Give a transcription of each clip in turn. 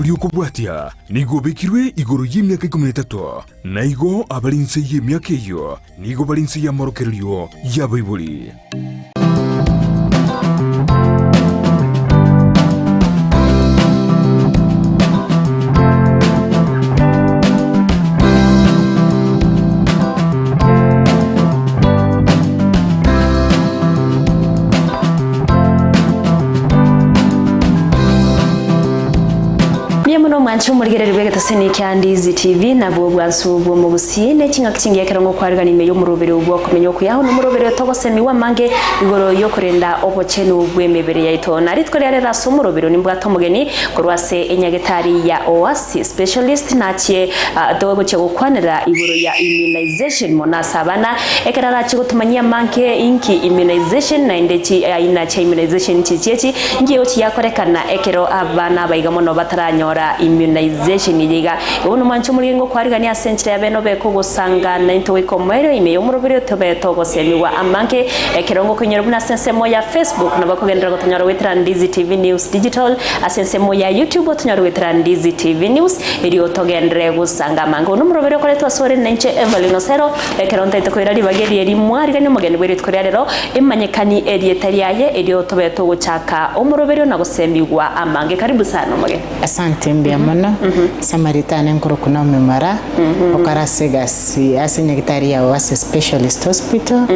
oria okobwatia nigo obekirwe igoro y'emiaka ikomi na etato, na igo abare inse y'emiaka eyio nigo bare inse y'amorokererio y'abaibori. Mbuya mono omwanche omorigereria bw'egetaseni kia Ndizi TV nabwo obwansu bw'omogusii ne ching'aki chingiya ekero ngokwarigana ime y'omorobere obwo okomenya okuya ono omorobere togosemigwa amange igoro y'okorenda obochenu bw'emebere yaito na rituko ria rero ase omorobere nimbwate omogeni korwa ase enyagetari ya Oasis Specialist nachie togochia gokwanera igoro ya immunization mono ase abana Ekero arachie gotumanyia amange inki immunization naende chi aina chia immunization nchichi echi, inki egochi yakorekana ekero abana abaiga mono bataranyora immunization eye iga. Igo bono mwanche omoriri ngokwarigania ase enchera ya bene obe kogosanga naintwe goika omoerio ime y'omoroberi tobe togosemigwa amange ekero ngokoinyora buna ase ensemo ya Facebook nabo okogenderera gotonyora goetera Ndizi TV News Digital ase ensemo ya YouTube otonyore goetera Ndizi TV News erio togenderere gosanga amange. Bono omoroberi okoretwa asore nainche Evelyn Osero. Ekero ntaete koira ribaga eri eri mwariganie omogeni bwe rituko ria rero, imanyekani erieta riaye, erio tobe togochaka omoroberio na gosemigwa amange. Karibu sana omogeni. Asante mbuya mono ase amarieta ane nkorokwa Naomi Moraa, okore ase egasi ase enyagitari ya Oasis Specialist Hospital,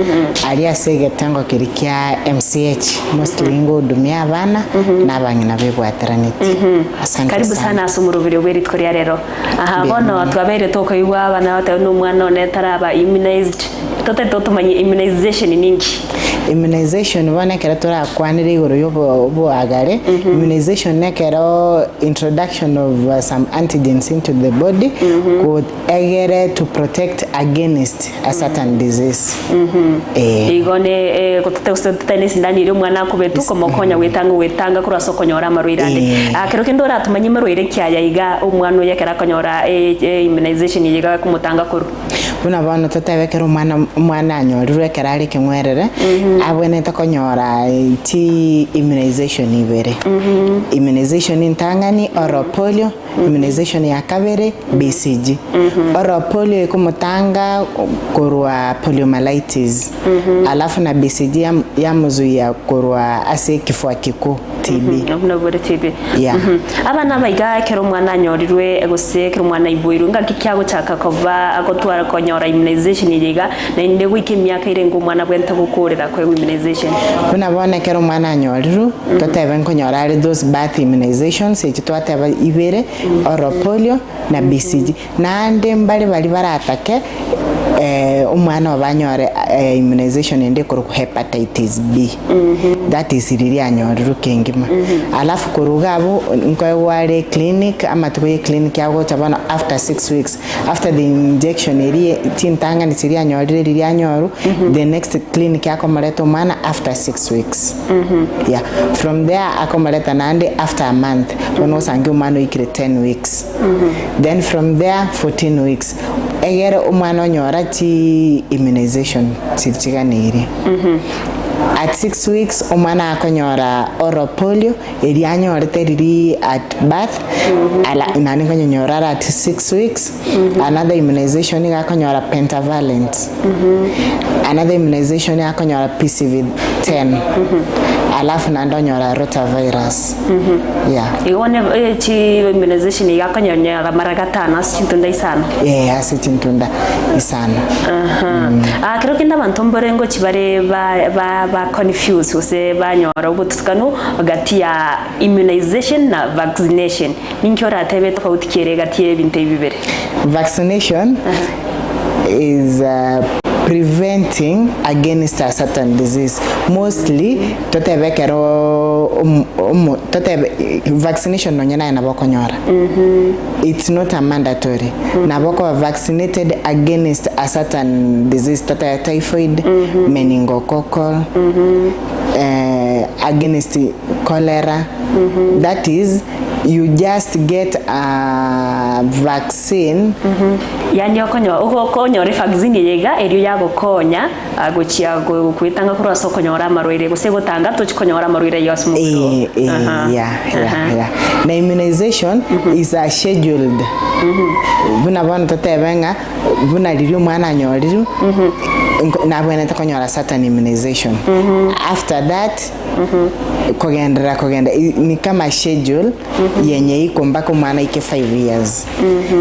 aria ase egetengo keria kia MCH, mostly ngohudumia abana na abang'ina bebwateranetie. Asante Karibu sana. sana ase omoroberio bwe rituko ria rero. Aha Mbuya bono mono. twabeire tokoigwa abana bateba buna omwana one taraba immunized, totari totomanye immunization ninki? Immunization bono ekero torakwanere igoro ya obo oboagare, immunization nekero introduction of some antigens into the body ko egere to protect against a certain disease eh. Igo ne gose totari na esindani eria omwana akobetwa okomokonya gwetanga ogwetanga korwa ase okonyora amarwaire ande. Eh. Ah, kero kende oratomanye marwaire ki aya iga omwana oyo ekero akonyora immunization eye iga ekomotanga korwa. Buna bono totebe ekero omwana omwana anyorirwe ekero are ekeng'werere, abwenerete konyora chi immunization ibere. Immunization entang'ani oro polio, Immunization ya kabere, BCG. Oro polio ekomotanga korwa poliomyelitis. Alafu na BCG yam- yamozuia korwa ase ekifua kikuu, TB. Buna bore TB. Yeah. Abana aba iga ekero omwana anyorirwe gose ekero omwana aiboirwe ngaki ki agochaka koba gotwara konyora immunization eye iga naende goika emiaka ere enga omwana abwenerete gokorera koegwa immunization? Buna bono ekero omwana anyorirwe, Totebe nkonyora are those birth immunizations echi twateba ibere, oro polio na BCG. Naende mbare baria baratake omwana obo anyore immunization ende ekorokwa hepatitis B. That is riria anyorirwe kengima. Alafu korwa iga abwo nkoegwa are clinic, amatuko ye clinic agocha bono after 6 weeks. After the injection eria chintang'ani chiria anyorire riria anyorwa, the next clinic akomoreta omwana after 6 weeks. Yeah, from there akomoreta naende after a month, bono osange omwana oikire 10 weeks. Then from there 14 weeks, egere omwana onyora chi immunization chiri chiganeirie. At 6 weeks omwana akonyora oral polio, Eria anyorete riria at birth, ala naende nkonyonyora are at 6 weeks, another immunization nigo akonyora pentavalent, another immunization nigo akonyora PCV 10, alafu naende onyora rotavirus, yeah. Igo bono eh, chi immunization iga akonyonyora mara gatano ase chintunda isano. Eh, ase chintunda isano. Aha. Ah, kero kende abanto mbore ngochi bare ba ba ba confuse gose banyora obotutukanu Gati ya immunization na vaccination, ninki oratebe etofauti ki ere gati y'ebinto ebi bibere? Vaccination is preventing against a certain disease mostly totebe ekero omo omo totebe vaccination nonye naye nabo okonyora it's not a mandatory nabo okoba vaccinated against a certain disease totebe typhoid, meningococcal. against cholera that is you just get a vaccine. Yaani okonyo okonyora evaccine eye iga erio yagokonya gochia goetanga korwa ase okonyora amarwaire gose gotanga tochi konyora amarwaire ayio ase omobere oo. Eh, eh, Aha, yeah, yeah, aha. yeah. Na immunization is a scheduled buna bono totebe ng'a buna riria omwana anyorirwe nko- nabwenerete konyora certain immunization after that kogenderera kogenda i- ni kama schedule yenye iko mpaka omwana aike 5 years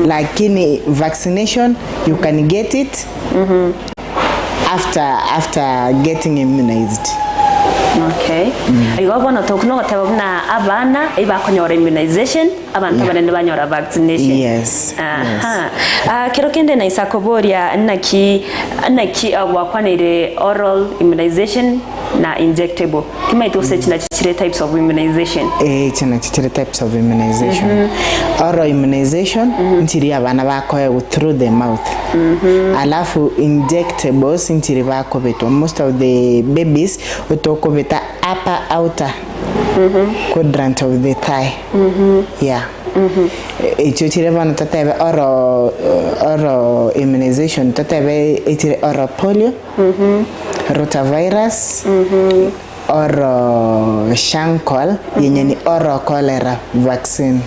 lakini vaccination you can get it after after getting immunized. Okay. Igo bono toku nogoteba buna abana ebakonyora immunization abanto Yeah. abanene banyora vaccination. Yes, Aha. Ah, kero kende naisa koboria naki naki ah, gwakwaneire oral immunization na injectable. Timaeti gose echi nachi chire types of immunization. Eh, echi nachi chire types of immunization. Oral immunization nchiri abana bakoegwa through the mouth. Alafu injectables nchiri bakobetwa. Most of the babies otokobeta upper outer quadrant of the thigh. Yeah. Echio chire bono totebe oral, oral immunization totebe echire oral polio, rotavirus, Oral chancol yenye ni oral cholera vaccine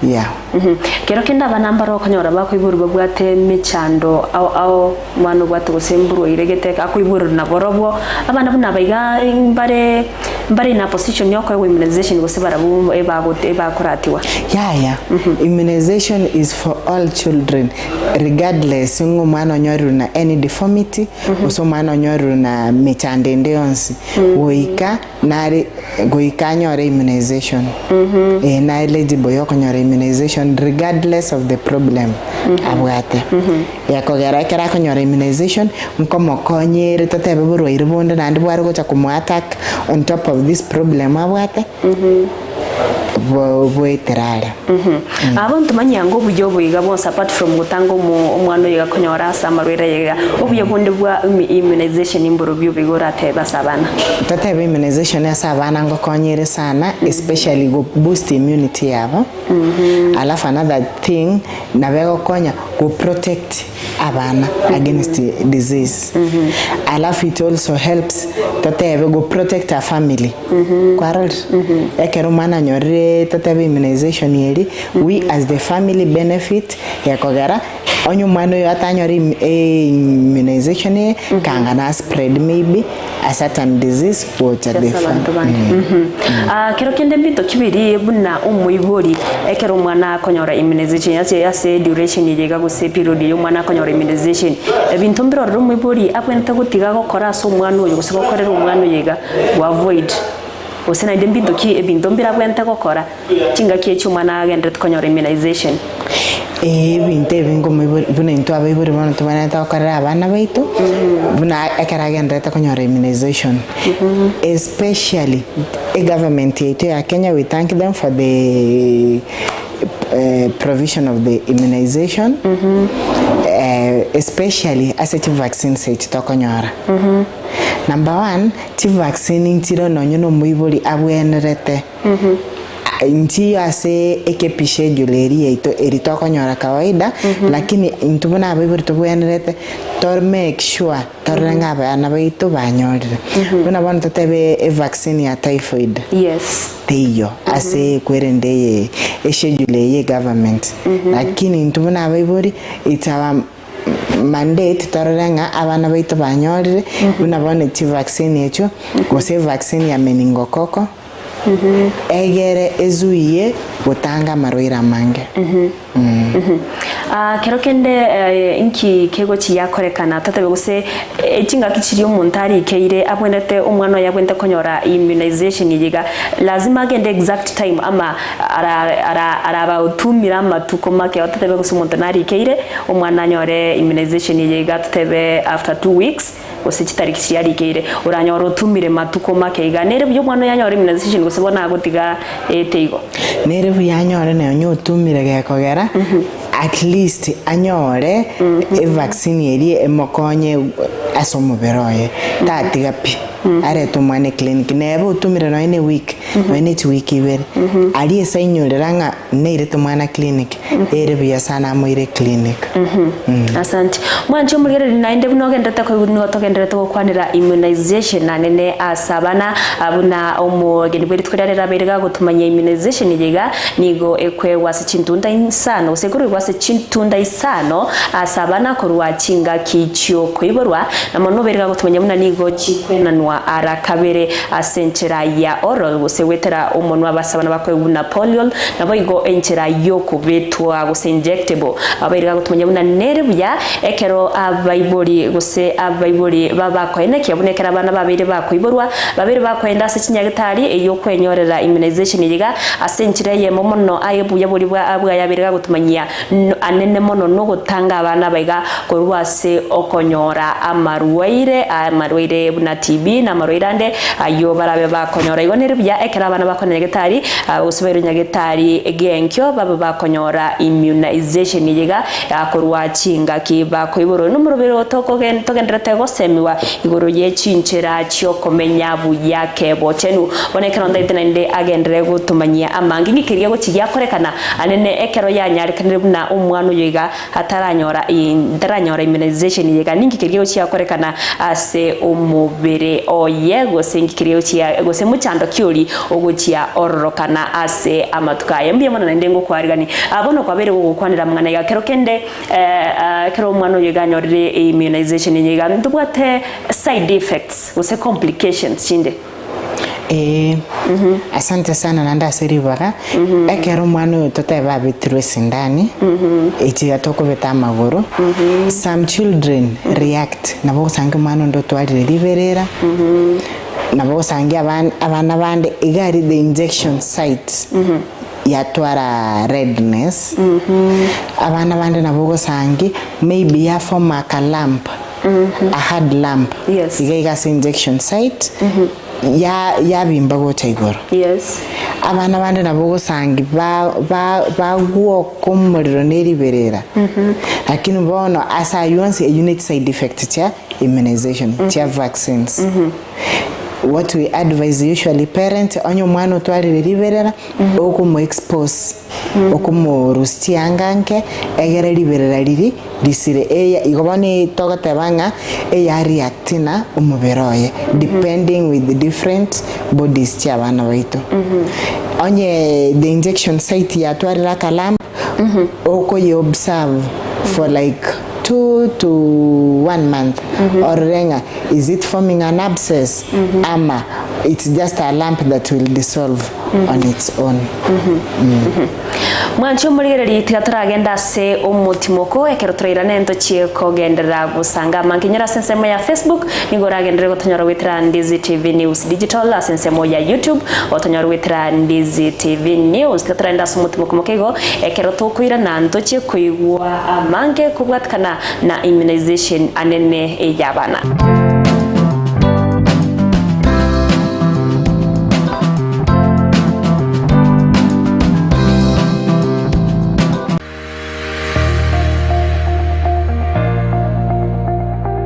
yeah. Kero kende abana mbare okonyora bakoiborwa babwate emechando ao ao omwana obwate gose mborwaire gete akoiborwa naborobwo abana buna aba iga mbare mbare in a position ya okoegwa immunization gose barabwo ebago ebakoratiwa. Yaya, immunization is for all children regardless ng'a omwana onyorirwe na any deformity gose omwana onyorirwe na mechando ende yonsi goika nare goika anyore immunization eh, na eligible yokonyora immunization regardless of the problem abwate gekogera ekero akonyora immunization nkomokonyere totebe borwaire bonde naende bware gocha komoattack on top of this problem abwate bo boetera are. Aba ntomanye anga obuya obo iga bonsi apart from gotanga omo omwana oyo iga konyora ase amarwaire aye iga, obuya bonde bwa immu immunization mborobio obo iga oratebe ase abana. Totebe immunization ase abana ngokonya ere sana especially go boost immunity yabo alafu another thing nabo egokonya go protect abana against disease alafu it also helps totebe go protect a family Kwarorire? Ekero omwana anyorire totebe immunization eri, we as the family benefit gekogera onye omwana oyo atanyore im- eh, immunization eye kanga na spread maybe a certain disease gocha the Ase abanto fam- bande. Mhm. Ah, kero kende mbinto kibiri buna omoibori ekero omwana akonyora immunization ase ase duration eye iga gose period eye omwana akonyora immunization ebinto mbirorire omoibori abwenerete gotiga gokora ase omwana oyo gose gokorera omwana oyo iga. Go avoid gose naende mbinto ki ebinto mbirabwente gokora chingaki echi omwana agenderete konyora immunization. Ee, ebinto ebi nkomoibori buna intwe abaibori bono tobwenerete gokorera abana baito, buna ekero agenderete konyora immunization, especially egovernment yaito ya Kenya we thank them for the provision of the immunization, especially ase chivaccines echi tokonyora. Number one, chivaccine nchire nonye na omoibori abwenerete nchiyo ase ekepi schedule eria yaito eri tokonyora kawaida lakini intwe buna abaibori tobwenerete to make sure torore ng'a abana baito banyorire. Buna bono totebe evaccine ya typhoid Yes. teiyo ase ekwerende eye eschedule eye egovernment lakini intwe buna abaibori it's our mandate torore ng'a abana baito banyorire buna bono chivaccine echio gose evaccine ya meningokoko egere ezuiye gotanga amarwaire amange. Ah, kero kende eh, inki kegochi yakorekana totebe gose eh, chingaki chiria omonto arikeire abwenerete omwana oye abwenerete konyora immunization eye iga lazima agende exact time ama ara ara arabatumire amatuko make ototebe gose omonto narikeire Omwana anyore immunization eye iga totebe after 2 weeks gose chitariki chiria arikeire oranyore otumire matuko make iga nere buya omwana oyo anyore immunization gose bono agotiga ete igo. Nere buya anyore nonya otumire gekogera at least anyore evaccine eria emokonye ase omobere oye tatiga pi. Arete omwana eclinic neba otumire nonya ne week nonya ne chiwiki ibere aria ase ainyorera ng'a nairete omwana clinic ere buya sana amoire clinic. Asante. Mwanche omorigereria naende buna ogenderete koigwa nigo togenderete gokwanera immunization anene ase abana buna omogeni bwe rituko ria rero abeire gagotumanyia immunization eye iga nigo ekwegwa ase chintunda isano gose ekorwegwa ase chintunda isano ase abana korwa chingaki chiokoiborwa Na mono obeire gagotumanya buna nigo chikwenanwa ara kabere ase enchera ya oral, gose goetera omonwa ase abana bakoegwa buna poliol, naboigo enchera y'okobetwa gose injectable. Ababeire gagotumanya buna nere buya ekero abaibori gose abaibori babakoenekia buna ekero abana babeire bakoiborwa, babeire bakoenda ase chinyagitari eyio okwenyorera immunization eye iga ase enchera eyemo mono aye buya boria bwa bwaye abeire gagotumanyia Anene mono nogotanga abana abaiga korwa ase okonyora amarwaire, amarwaire buna TB na amarwaire ande ayio barabe bakonyora. Igo nere buya ekero abana bakonyora nyagetari gose bairwe nyagetari genkio babe bakonyora immunization eye iga korwa chingaki bakoiborwa. Nomorobero togenderete gosemiwa igoro ye chinchera chiokomenya buya kebochenu. Bono ekero ntaete naende agenderere gotomanyia amange ng'iki keria gochia giakorekana Anene ekero yanyarekanire buna omwana oyo iga ataranyora taranyora immunization eye iga ninki keria gochia gokorekana ase omobere oye gose inki keria gochia gose mochando ki oria ogochia ororokana ase amatuko aye. Mbuya mono naende ngokwarigani. Bono kwabeire gogokwanera amang'ana iga kero kende ekero omwana oyo iga anyorire immunization eye iga ntobwate side effects gose complications chinde. Ee, asante sana naende ase ribaga, ekero omwana oyo totebe abetirwe esindani, echiga tokobeta amagoro, some children react, nabo ogosangia omwana onde otwarire riberera, nabo ogosangia aban abana bande iga aria the injection site yatwara redness, abana bande nabo ogosangi maybe yaform aka lump. a hard lump Yes. iga iga ase injection site ya yabimba gocha igoro Yes. abana bande nabo ogosangi ba ba bagwoka omorero na eriberera lakini bono ase aywo onsi eywo ne chiside effect chia immunization chia vaccines what we advise usually parents onye omwana otwarire riberera okomo expose Okomorusia chianga nke, egere riberera riria risire. Eya igo bono togoteba ng'a eya react na omobere oye depending with the different bodies chia abana baito. Onye the injection site yatwarire aka lump, okoye observe for like 2 to 1 month orore ng'a is it forming an abscess ama it's just a lump that will dissolve on its own. Mwanche omorigereria tiga toragende ase omotimoko ekero torairane ntochie kogenderera gosanga amange nyora ase ensemo ya Facebook nigo oragenderere gotonyora goetera Ndizi TV News Digital ase ensemo ya YouTube otonyore goetera Ndizi TV News tiga toragende ase omotimoko moke igo ekero tokoirana ntochie koigwa amange kobwatikana na immunization anene ey'abana.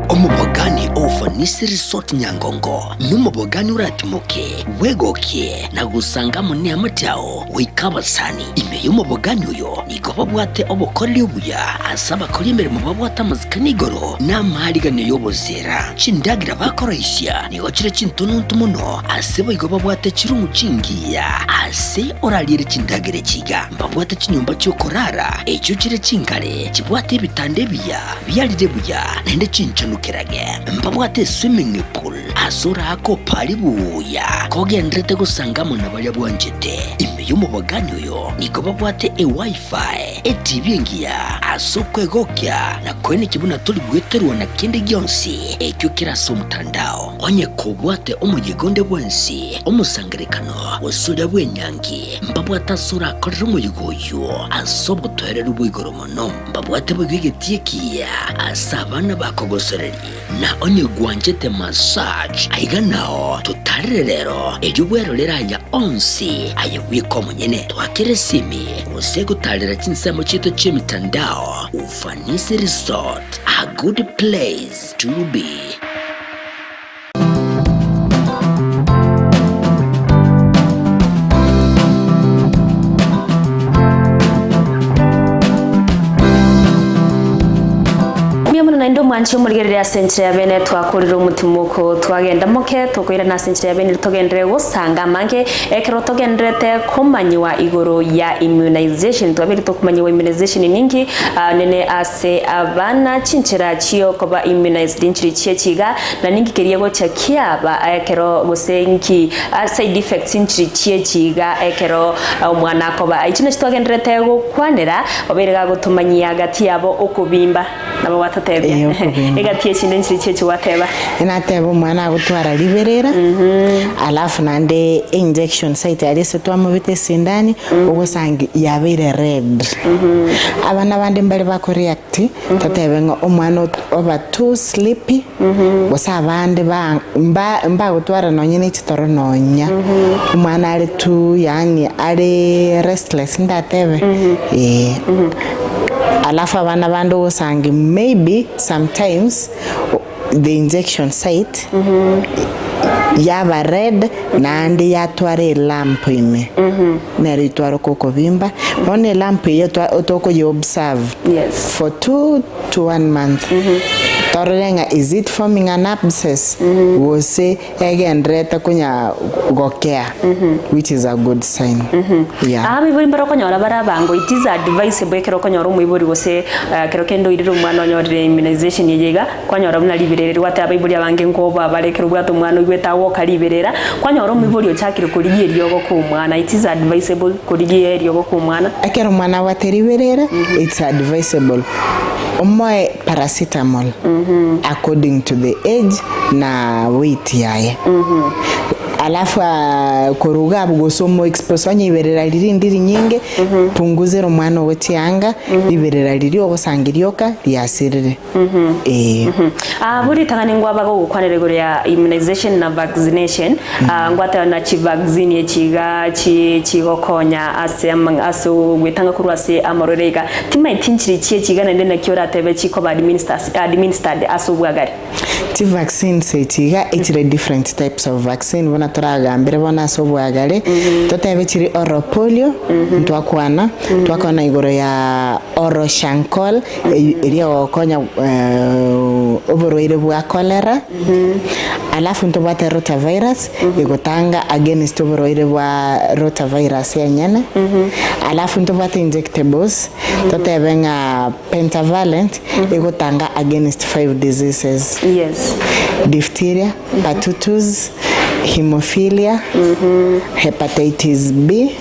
Omobogani o Ufanisi Resort Nyangongo nomobogani oratimoke, bwegokie, na gosanga amo neamate ao goika abasani. Ime y'omobogani oyo nigo babwate obokoreri obuya ase abakori emeremo babwate amasikani igoro na amaariganio y'oboseera. Chindagera bakoroisia nigo chire chintununtu mono, ase boigo babwate chirumu chingiya ase orariere chindagera echi iga. Mbabwate chinyomba chi'okorara echio chire chingare, chibwate ebitanda ebiya biarire buya naende chinchanukerage. Mbabwate eswimming pool ase oraake opare buya kogenderete gosanga amo na baria bwanchete. Ime y'omobogani oyo nigo babwate eWi-Fi, eTV engiya ase okwegokia na koenekia buna tori gweterwa na kende gionsi ekio kere ase omotandao. Onye kobwate omoyega onde bwensi, omosangererekano, gose oria bw'enyangi, mbabwate ase orakorere omoyega oyio ase obotoereru bwa igoro mono. Mbabwate boigo egetii ekiya ase abana bakogosereria. Na onye gwanchete massage, aiga nao totarere rero, erio bwerorere aya onsi aye bweka omonyene. Twakere esimi gose gotarera chinsemo chiaito chi'emitandao. Ufanisi Resort, a good place to be. naende omwanchi omorigereria ase enchera ya bene twakorire omotimoko twagenda moke tokoirana ase enchera ya bene togenderere gosanga amange ekero togendererete komanyiwa igoro ya immunization twabeire tokomanyiwa immunization ninki nene ase abana chinchera chiokoba immunized nchiri chie chiga na ninki keria gocha kiaba ekero gose nki side effects nchiri chie chiga ekero omwana akoba echi nachi twagendererete gokwanera Obeire gagotomanyia gati yabo okobimba, nabo gwatotebia. Ee, okobimba. Egati echinde nchiri chi'echi gwateba. Nateba omwana agotwara riberera, alafu naende einjection site aria ase twamobete esindani, ogosangi yabeire red. Abana bande mbare bako react, totebe ng'a omwana ot- oba too sleepy, gose abande ba mba mbagotwara nonye ne chitoro nonya, omwana are too yaani are restless ndatebe eh. Alafu abana bande ogosangi maybe sometimes the injection site yaba red naende yatwara elamp ime, nero etwarwa okobimba, bono elamp eyio tokoye observe Yes. for two to one month torore ng'a is it forming an abscess gose egendererete konya gokea which is a good sign yeah. Abaibori mbare okonyora bare abango it is advisable ekero okonyora omoibori gose ekero kende oirire omwana onyorire immunization eye iga kwanyora buna riberera eri gwateba abaibori abange nkoba bare ekero obwate omwana oigwete agoka riberera kwanyora omoibori ochakire korigia eriogo kwa omwana it is advisable korigia eriogo kwa omwana. Ekero omwana abwate riberera it's advisable omoe paracetamol according to the age na weight yaye alafu korwa iga abwo gose omo expose onye riberera riria rinde rinyinge punguzera omwana ogo chianga riberera riria ogosangi rioka riasirire eh. Abwo ritang'ani ngwaba gogokwanera igoro ya immunization na vaccination ngwateba na chivaccine echi iga chi chigokonya ase amang'a ase ogwetanga korwa ase amarwaire iga. Timaeti nchiri chie chiga naende naki oratebe chikoba administers administered ase obwagare. Chi vaccines echi iga echire different types of vaccine buna toragambere bono ase obwagare, totebe chiri oral polio, ntwakwana, twakwana igoro ya oral chancol, eria egokonya oborwaire bwa cholera, alafu ntobwate rotavirus, egotanga against oborwaire bwa rotavirus enyene, alafu ntobwate injectables, totebe ng'a pentavalent, egotanga against five diseases, Yes. diphtheria, pertussis, hemophilia, hepatitis B,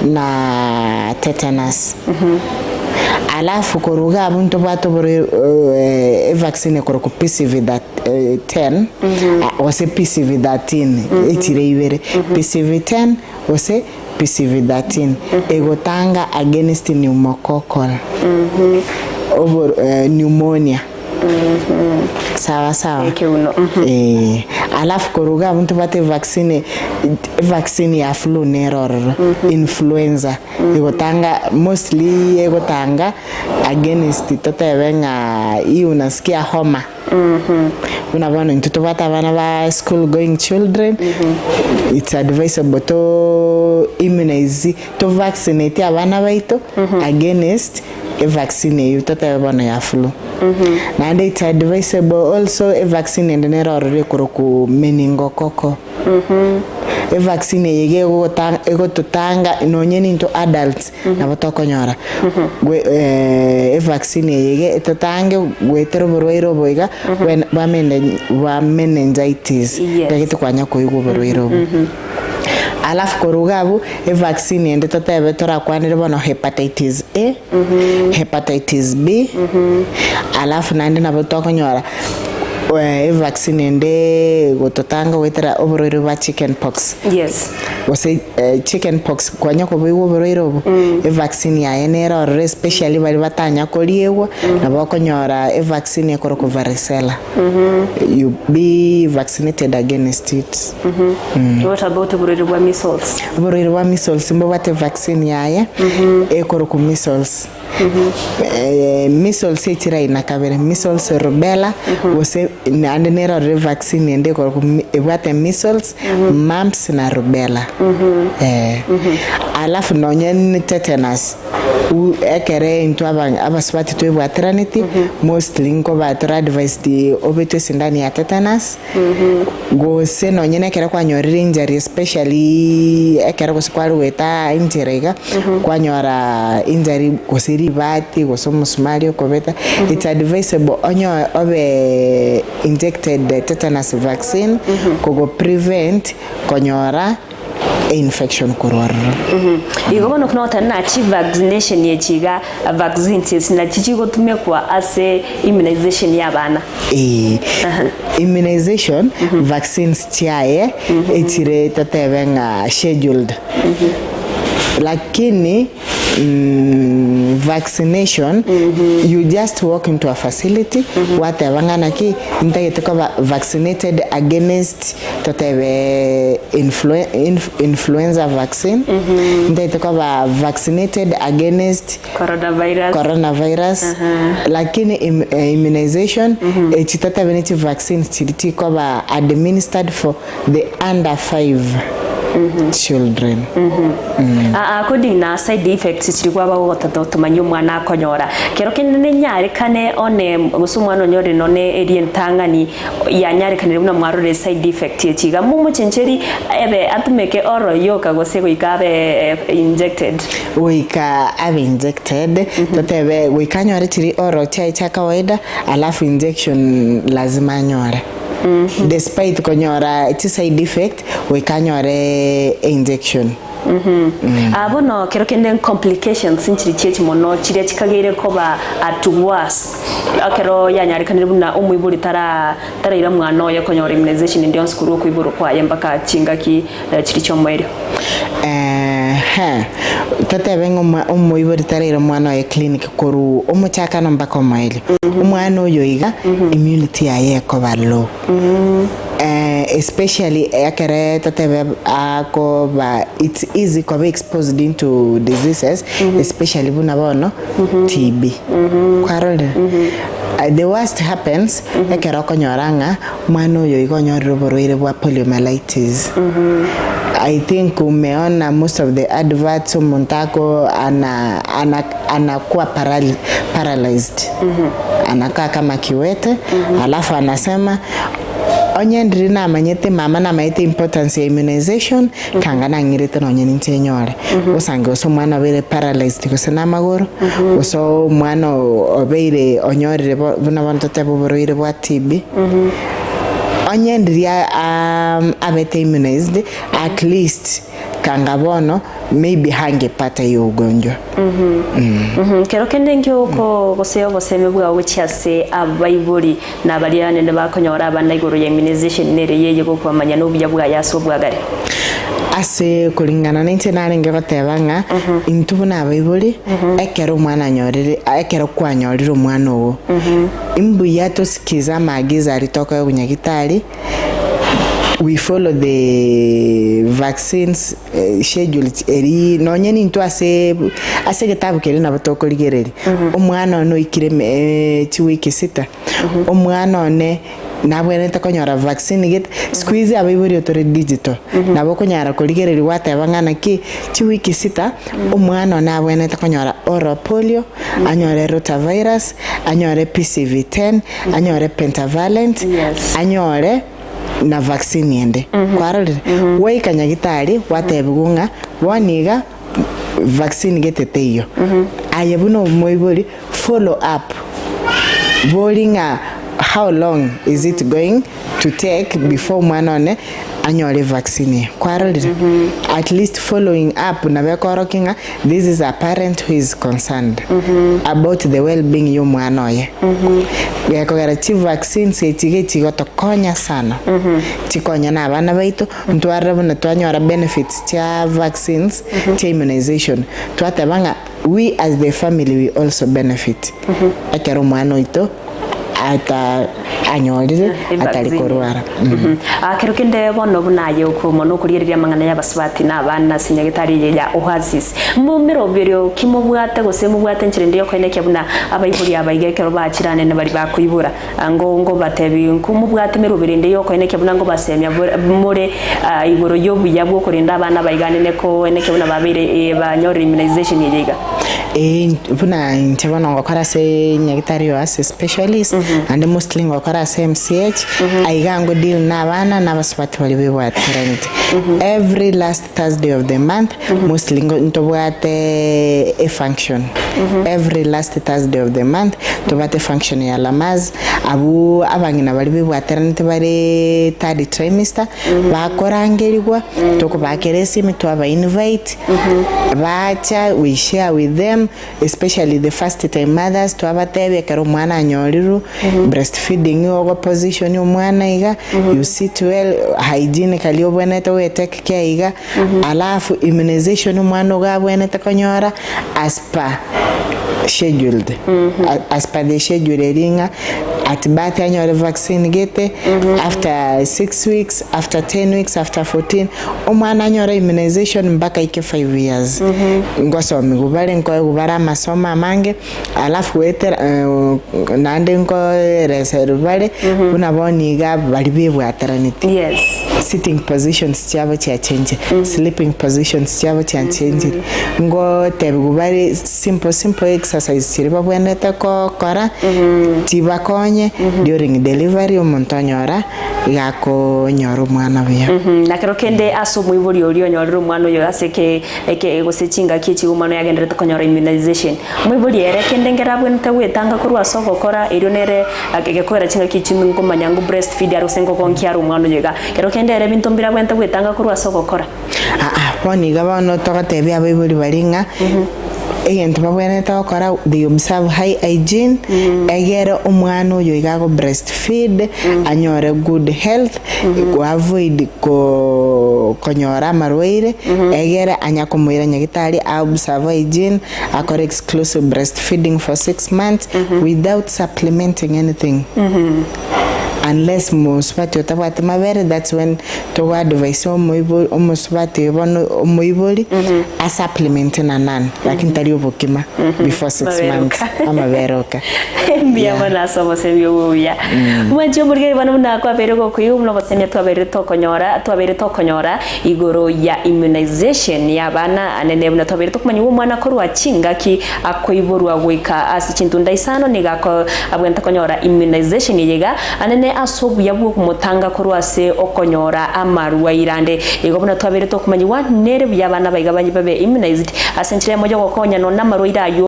na tetanus. Alafu korwa iga abwo ntobwate oborwaire evaccine ekorokwa PCV that 10 gose PCV 13 echire ibere, PCV 10 gose PCV 13 egotanga against pneumococcal obor pneumonia sawa sawa Ekeuno, mhm. Eh, alafu korwa iga abwo ntobwate evaccine evaccine ya flu nere ororo influenza egotanga mostly egotanga against totebe ng'a hii unasikia homa buna bono intwe tobwate abana ba school going children it's advisable to immunize to vaccinate abana baito against evaccine eyio totebe bono ya flu. Naende it's advisable also evaccine ende nere ororo ekorokwa meningococcal. Evaccine eye iga egogota egototanga nonye nintwe adults nabo tokonyora gwe evaccine eye iga etotange goetera oborwaire obo iga bwe bwa mende bwa meningitis Yes. gaki tokwanya koigwa oborwaire obo. Alafu korwa iga abwo evaccine ende totebe torakwanere bono hepatitis A, hepatitis B, alafu naende nabo tokonyora evaccine ende egototanga goetera oborwaire bwa chicken pox. Yes. Gose chicken pox kwanya koboigwa oborwaire obo, evaccine yaye nere ororo especially baria batanya koriegwa, nabo okonyora evaccine ekorokwa varicella. You be vaccinated against it. What about oborwaire bwa measles? Oborwaire bwa measles mbobwate vaccine yaye ekorokwa measles. Measles echire aina kabere, measles rubella gose Naende nerorire vaccine ende ekorokwa ebwate measles, mumps na rubella. Eh. Alafu nonye ne tetanus, u- ekere intwe aba- abasubati twebwatiraneti, mostly nkoba tore advised obetwe esindani ya tetanus, gose nonye na ekero kwanyorire injury especially ekero gose kware goeta inchera iga, kwanyora injury gose ribati gose omosumari okobeta, it's advisable onyo obe injected tetanus vaccine kogo prevent konyora einfection korwa ororo. Igo bono buna ogoteba ng'a chivaccination echi iga, vaccines esi nachi chigotumekwa ase immunization ya abana. Ee, immunization vaccines chiaye echire totebe ng'a scheduled lakini vaccination you just walk into a facility gwateba ng'a naki ntagete koba vaccinated against totebe influe influenza vaccine ntagete koba vaccinated against Coronavirus. coronavirus lakini im immunization echi totebe ne chivaccines chiria chikoba administered for the under 5 children. According na side effects chiria kwaba gogotata otomanyia omwana akonyora kero kende nenyarekane one gose omwana onyorire nonye eria entang'ani yanyarekanire buna mwarorire side effect echi iga momochencheri ebe atumeke oro yoka gose goika abe injected. Goika abe injected totebe goika anyore chiria oro chiaye chia kawaida alafu injection lazima anyore despite konyora chi side effect goika anyore einjection. Ah, bono kero kende complications nchiri chiachi mono chiria chikageire koba at worse ekero yanyarekanire buna omoibori tara taraira mwana oye konyora immunization ende yonsi korwa okoiborwa kwaye mpaka chingaki eh, chiria chiomoerio. Eeh, totebe ng'a omwa omoibori taraira omwana oye clinic korwa omochakano mpaka omoerio, omwana oyo iga immunity yaye ekoba low. Especially ekere totebe akoba it's easy koba exposed into diseases especially buna bono TB. Kwarorire? The worst happens ekero okonyora ng'a omwana oyo iga onyorire oborwaire bwa poliomyelitis. I think umeona most of the adverts omonto ako ana ana anakuwa paral paralyzed anakaa kama kiwete alafu anasema onye ndiri namanyete mama namanyete importance ya immunization kanga nang'irete nonye ninche nyore osange gose omwana obeire paralyzed gose na amagoro gose omwana obeire onyorire bo buna bono totebe oborwaire bwa TB onye ndiri abete immunized at least Kanga bono maybe hangepata hiyo ugonjwa. Kero kende nkioko gose obosemi bwao gochia ase abaibori na baria abanene bakonyora abana igoro ya immunization nere yeye gokobamanya na obuya bwaye ase obwagare. Ase koringana nainche narenge goteba ng'a intwe buna abaibori ekero omwana anyorire ekero kwanyorire omwana oo imbuya tosikize amaagizo aria tokoegwa nyagitari We follow the vaccines schedule eri nonye nintwe ase ase egetabu keria nabo tokorigereria omwana one oikire eme chiwiki sita omwana one nabwenerete konyora vaccine gete siku hizi abaibori otore digital nabo okonyara korigereria gwateba ng'a naki chiwiki sita omwana one abwenerete konyora oral polio anyore rotavirus anyore PCV 10 anyore pentavalent Yes. anyore na vaccine ende kwarorire gwaika nyagitari gwatebigwa ng'a bono iga vaccine gete teiyo aye buna omoibori follow up bori ng'a how long is it going to take before omwana one anyore vaccine eye kwarorire at least following up nabo ekorokia ng'a this is a parent who is concerned about the well being ya omwana oye gekogera chivaccines echi iga chigotokonya sana chikonya na abana baito ntwarore buna twanyora benefits chia vaccines chia immunization twateba ng'a we as the family we also benefit ekero omwana oito. ata anyorire atari Evaccine. korwara. Ah, kero kende bono buna aye okomo nokorigereria amang'ana y'abasubati na abana ase nyagetari eye ya Oasis. Momeroberio ki mobwate gose mobwate enchera ende yokoenekia buna abaibori aba iga ekero bachire anene baria bakoibora ngo ngobatebi nko mobwate emeroberi ende yokoenekia buna ngobasemia bore more ah, igoro y'obuya bw'okorenda abana aba iga anene koenekia buna babeire eh, banyorire immunization eye iga. Ee, buna inche bono ngokora ase nyagetari ya Oasis Specialist, naende mostly ngokora ase MCH, aiga ngo deal na abana na abasubati baria bebwateranete. Every last Thursday of the month, mostly ngo ntobwate efunction. Every last Thursday of the month, tobwate efunction ya Lamaze, abwo abang'ina baria bebwateranete bare third trimester, bakorangerigwa, tokobakera esimi twaba invite, bacha we share with them, especially the first time mothers, twabatebia ekero omwana anyorirwe, breastfeeding ogo position omwana iga, you sit well, hygienically obwenerete oye take care iga, alafu immunization omwana ogo abwenerete konyora as per scheduled, as per the schedule eria ng'a at birth anyore vaccine gete, after 6 weeks, after 10 weeks, after 14, omwana anyore immunization mpaka aike 5 years. Ngosomigwa bare nkoegwa bare amasomo amange, alafu goetera naende nkoereserwa bare buna bono iga baria bebwateraneti. Yes. Sitting positions chiabo chiachenchire, sleeping positions chiabo chiachenchire, ngotebigwa bare simple simple exercise chiria babwenerete gokora, chibakonye during delivery omonto onyora iga akonyora omwana buya. Na kero kende ase omoibori oria onyorire omwana oyo ase eke eke gose chingaki echi omwana oyo agenderete konyora immunization, omoibori ere kende nkere abwenerete gwetanga korwa ase ogokora erio nere egekoera chingaki echi nkomanya ng'o breast feed are gose nkogonkia are omwana oyo iga. Kero kende ere ebinto mbire abwenerete gwetanga korwa ase ogokora. Aa, bono iga bono togotebia abaibori baria ng'a egento babwenerete gokora they observe high hygiene, egere omwana oyo iga ago breast feed, anyore good health, go avoid ko konyora amarwaire, egere anya komoira nyagetari a observe hygiene, akore exclusive breast feeding for 6 months without supplementing anything. Unless mosubati otabwati mabere that's when togo advise omoibo omosubati oyo bono omoibori a supplement na none lakini tari obokima before 6 Mabere months oka. amabere oka. Mbuya Yeah. mono ase obosemia obo obuya. Mwanche omorigeri bono buna kwabeire gokoigwa buna obosemia twabeire tokonyora twabeire tokonyora igoro ya immunization ya abana anene buna twabeire tokomanya omwana korwa chingaki akoiborwa goika ase chintunda isano nigo ako abwenerete konyora immunization eye iga anene ase obuya bw'okomotanga korwa ase okonyora amarwaire ande. Igo buna twabeire tokomanyigwa nere buya abana abaiga banye babe immunized ase enchera eyemo y'ogokonya nonye namarwaire aywo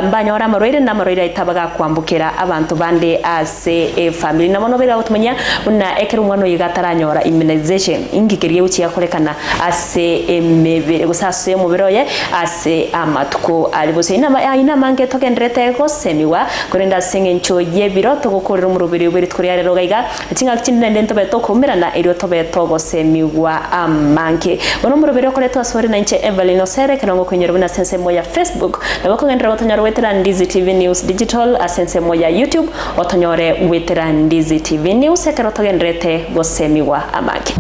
mbanyore amarwaire na amarwaire aye taba gakoambokera abanto bande ase efamiri. Na bono obeire agotomanyia buna ekero omwana oyo iga ataranyora immunization inki keria egochia gokorekana ase emebere gose ase omobere oye ase amatuko aria bosio. Inama ayio namange togendererete gosemigwa, korende ase eng'encho y'ebiro togokorera omoroberi bwe rituko ria rero iga iga, ching'aki chinde naende ntobe tokoumerana erio tobe togosemigwa amange. Bono omoroberi okoretwa asore nainche Evelyn Osere ekero ngokoinyora buna ase ensemo ya Facebook, nabo okogenderera gotonyora goetera Ndizi TV News Digital ase ensemo ya YouTube otonyore goetera Ndizi TV News ekero togendererete gosemigwa amange.